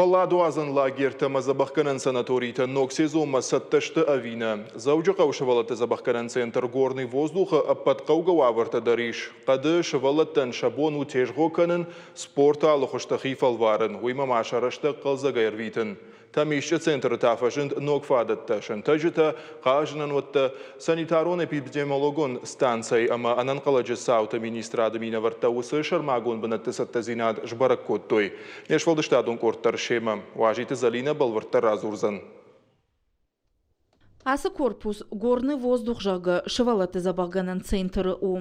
Фӕлладуадзӕн лагертӕ ӕмӕ дзӕбӕхгӕнӕн санаторитӕ ног сезонмӕ цӕттӕ сты ӕви нӕ? Дзӕуджыхъӕуы сывӕллӕтты дзӕбӕхгӕнӕн центр «Горный воздух»-ы ӕппӕт хъӕугӕ уавӕртӕ дӕр ис. Хъӕды сывӕллӕттӕн сӕ бон у тезгъо кӕнын, спорты алы хуызты хи фӕлварын, уыимӕ ма сӕ рӕстӕг хъӕлдзӕгӕй ӕрвитын. Тӕмисчъы центры та фӕзынд ног фадӕттӕ, сынтӕджытӕ, хъазынӕн уӕттӕ, санитарон-эпидемиологон станцӕйы ӕмӕ ӕнӕнхъӕлӕджы цауты министрады минӕвӕрттӕ уыцы сӕрмагонд бынӕтты цӕттӕдзинад сбӕрӕг кодтой. Не сфӕлдыстадон къорд дӕр семӕ. Уазиты Зӕлинӕ бӕлвырддӕр радзурдзӕн. Ацы корпус «Горный воздух», зӕгъгӕ, сывӕллӕтты дзӕбӕхгӕнӕн центры у.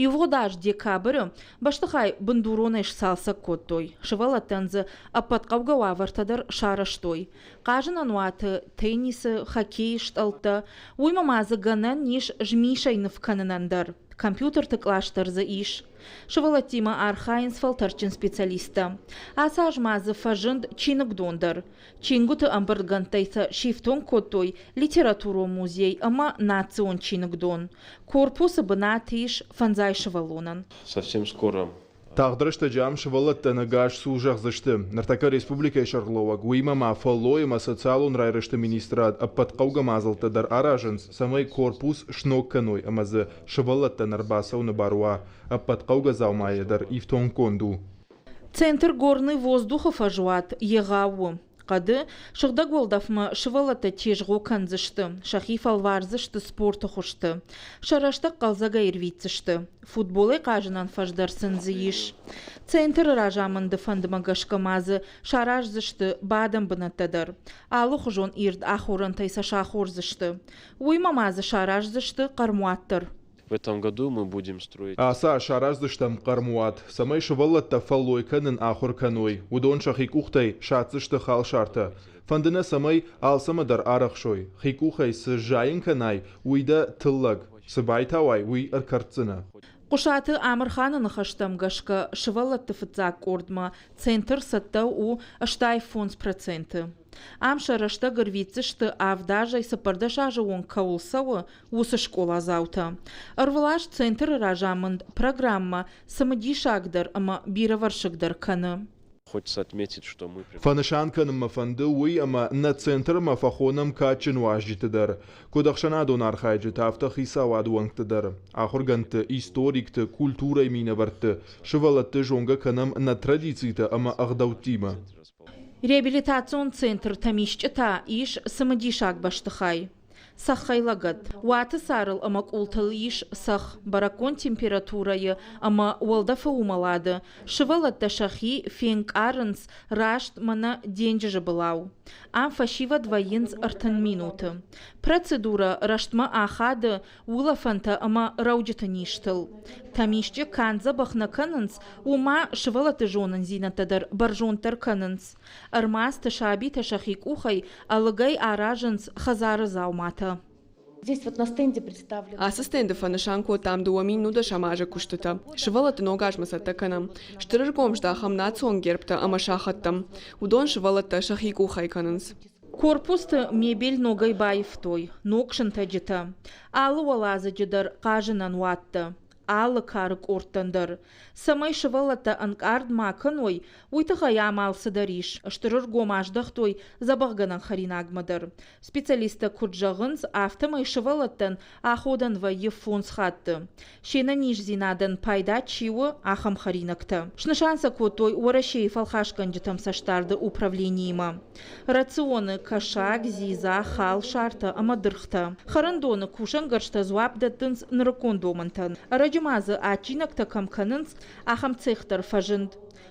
Ивгъуыд аз декабры бӕстыхай бындуронӕй сцалцӕг кодтой. Сывӕллӕттӕн дзы ӕппӕт хъӕугӕ уавӕртӕ дӕр сарӕзтой. Хъазынӕн уаты теннисы, хоккейы стъӕлттӕ, уыимӕ ма дзы гӕнӕн ис змисӕй ныв кӕнынӕн дӕр. Компьютерты кълас дӕр дзы ис. Сывӕллӕттимӕ архайынц фӕлтӕрдджын специалисттӕ. Ацы аз ма дзы фӕзынд чиныгдон дӕр. Чингуыты ӕмбырдгӕндтӕй сӕ сифтонг кодтой литературон музей ӕмӕ национ чиныгдон. Корпусы бынат ис фӕндзай сывӕллонӕн. Совсем скоро Тагъд рӕстӕджы ам сывӕллӕттӕн ӕгас цу зӕгъдзысты. Ныртӕккӕ республикӕйы сӕргълӕууӕг, уыимӕ ма фӕллой ӕмӕ социалон райрӕзты министрад ӕппӕт хъӕугӕ мадзӕлттӕ дӕр аразынц, цӕмӕй корпус сног кӕной ӕмӕ дзы сывӕллӕттӕн ӕрбацӕуыны бар уа. Ӕппӕт хъӕугӕ дзаумайӕ дӕр ифтонггонд у. Центр «Горный воздух»-ы фӕзуат егъау у. Хъӕды сыгъдӕг уӕлдӕфмӕ сывӕллӕттӕ тезгъо кӕндзысты, сӕхи фӕлвардзысты спорты хуызты, сӕ рӕстӕг хъӕлдзӕгӕй ӕрвитдзысты. Футболӕй хъазынӕн фӕз дӕр сын дзы ис. Центры разамынды фӕндмӕ гӕсгӕ ма дзы сараздзысты бадӕн бынӕттӕ дӕр. Алыхуызон ирд ахорӕнтӕй сӕ сахордзысты. Уыимӕ ма дзы сараздзысты хъӕрмуат дӕр. В этом году мы будем строить. Ацы аз сараздзыстӕм хъӕрмуат, цӕмӕй сывӕллӕттӕ фӕллой кӕнын ахуыр кӕной. Уыдон сӕхи къухтӕй садздзысты халсартӕ. Фӕнды нӕ, цӕмӕй алцӕмӕ дӕр арӕхсой. Хи къухӕй цы зайын кӕнай, уый дӕ тыллӕг, цы байтауай, уый ӕркӕрддзынӕ. Хъуысаты Амырханы ныхӕстӕм гӕсгӕ, сывӕллӕтты фыццаг къордмӕ центр цӕттӕ у 85%. Ам сӕ рӕстӕг ӕрвитдзысты, авд азӕй 14 азы онг кӕуыл цӕуы, уыцы скъоладзаутӕ. Ӕрвылаз центры разамынд программӕ цымыдисагдӕр ӕмӕ бирӕвӕрсыгдӕр кӕны. Хочется отметить, что мы Фӕнысан кӕнын мӕ фӕнды уый, ӕмӕ нӕ центрмӕ фӕхонӕм кадджын уазджыты дӕр, куыд ӕхсӕнадон архайджыты, афтӕ хицауады уӕнгты дӕр, ахуыргӕндты, историкты, культурӕйы минӕвӕртты, сывӕллӕтты зонгӕ кӕнӕм нӕ традицитӕ ӕмӕ ӕгъдӕуттимӕ. Реабилитацион центр Тӕмисчъы та ис цымыдисаг бӕстыхай. Цӕххӕй лӕгӕт. Уаты царыл ӕмӕ къултыл ис цӕхх, бӕрӕггонд температурӕйы ӕмӕ уӕлдӕфы уымӕлады. Сывӕллӕттӕ сӕхи фенкъарынц раст мӕнӕ денджызы былау. Ам фӕсивӕд вӕййынц 30 минуты. Процедурӕ рӕстмӕ ахады улӕфӕнтӕ ӕмӕ рӕуджыты низтыл. Тӕмисчъы канд дзӕбӕх нӕ кӕнынц, уымӕ сывӕллӕтты зонындзинӕдтӕ дӕр бӕрзонддӕр кӕнынц. Ӕрмадзты сабитӕ сӕхи къухӕй ӕлыгӕй аразынц хӕдзары дзауматӕ. Ацы стенды фӕнысан кодтам 2019 азы куыстытӕ. Сывӕллӕтты ног азмӕ цӕттӕ кӕнӕм. Стыр ӕргом здахӕм национ гербтӕ ӕмӕ сахӕттӕм. Уыдон сывӕллӕттӕ сӕхи къухӕй кӕнынц. Корпусты мебель ногӕй баивтой, ног сынтӕджытӕ. Алы уӕладзыджы дӕр хъазынӕн уаттӕ. Алы кары къордтӕн дӕр. Цӕмӕй сывӕллӕттӕ ӕнкъард ма кӕной, уый тыххӕй ам алцыдӕр ис. Стыр ӕргом аздӕхтой дзӕбӕхгӕнӕн хӕринагмӕ дӕр. Специалисттӕ куыд зӕгъынц, афтӕмӕй сывӕллӕттӕн аходӕн вӕййы фондз хатты. Се нӕниздзинадӕн пайда чи у, ахӕм хӕринӕгтӕ. Снысан сӕ кодтой Уӕрӕсейы фӕлхасгӕнджытӕм цӕстдарды управлениимӕ. Рационы кӕсаг, дзидза, халсартӕ ӕмӕ дыргътӕ. Хӕрӕндоны кусӕнгӕрзтӕ дзуапп дӕттынц нырыккон домӕнтӕн. Ӕрӕджы ма дзы адджинӕгтӕ кӕм кӕнынц, ахӕм цех дӕр фӕзынд.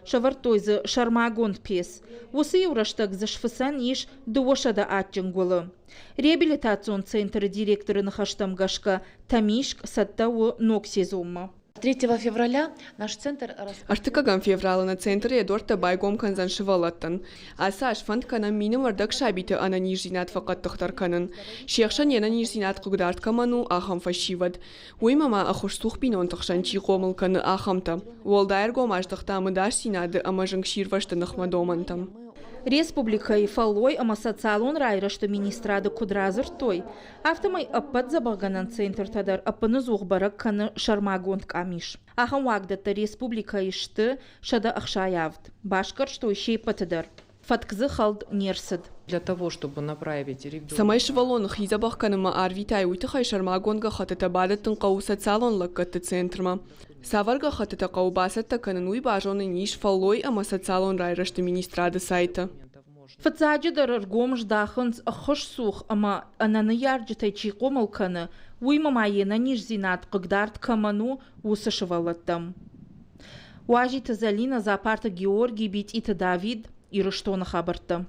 Сӕвӕрдтой дзы сӕрмагонд пец. Уыцы-иу рӕстӕг дзы сфыцӕн ис 200 адджын гуылы. Реабилитацион центры директоры ныхӕстӕм гӕсгӕ, Тӕмискъ цӕттӕ у ног сезонмӕ. 3 февраля наш центр Ӕртыккӕгӕм февралы нӕ центры йӕ дуӕрттӕ байгом кӕндзӕн сывӕллӕттӕн. Ацы аз фӕнд кӕнӕм минӕвӕрдӕг сабиты ӕнӕниздзинад фӕхъӕддыхдӕр кӕнын. Се хсӕн йе нӕниздзинад хъыгдард кӕмӕн у, ахӕм фӕсивӕд. Уыимӕ ма ӕххуысцух бинонты хсӕн чи хъомыл кӕны, ахӕмтӕ. Уӕлдай ӕргом аздӕхтам ӕдасдзинады ӕмӕ зынгсирвӕзты ныхмӕ домӕнтӕм. Республикӕйы фӕллой ӕмӕ социалон райрӕзты министрады куыд радзырдтой, афтӕмӕй ӕппӕт дзӕбӕхгӕнӕн центртӕ дӕр ӕппынӕдзух бӕрӕг кӕны сӕрмагонд къамис. Ахӕм уагдӕттӕ республикӕйы сты 167. Басгӕрстой се ппӕты дӕр. Фӕтк дзы хӕлд не рцыд. Для того, чтобы направить ребенка... Цӕмӕй сывӕллоны хи дзӕбӕх кӕнынмӕ арвитай, уый тыххӕй сӕрмагонд гӕххӕттытӕ бадӕттын хъӕуы социалон лӕггӕдты центрмӕ. Цавӕр гӕххӕттытӕ хъӕуы бацӕттӕ кӕнын, уый базонӕн ис фӕллой ӕмӕ социалон райрӕзты министрады сайты. Фыццаджыдӕр ӕргом здахынц ӕххуысцух ӕмӕ ӕнӕ ныййарджытӕй чи хъомыл кӕны, уыимӕ ма йе нӕниздзинад хъыгдард кӕмӕн у, уыцы сывӕллӕттӕм. Уазиты Зӕлинӕ, Дзапарты Георгий, Битъиты Давид, Ирыстоны хабӕрттӕ.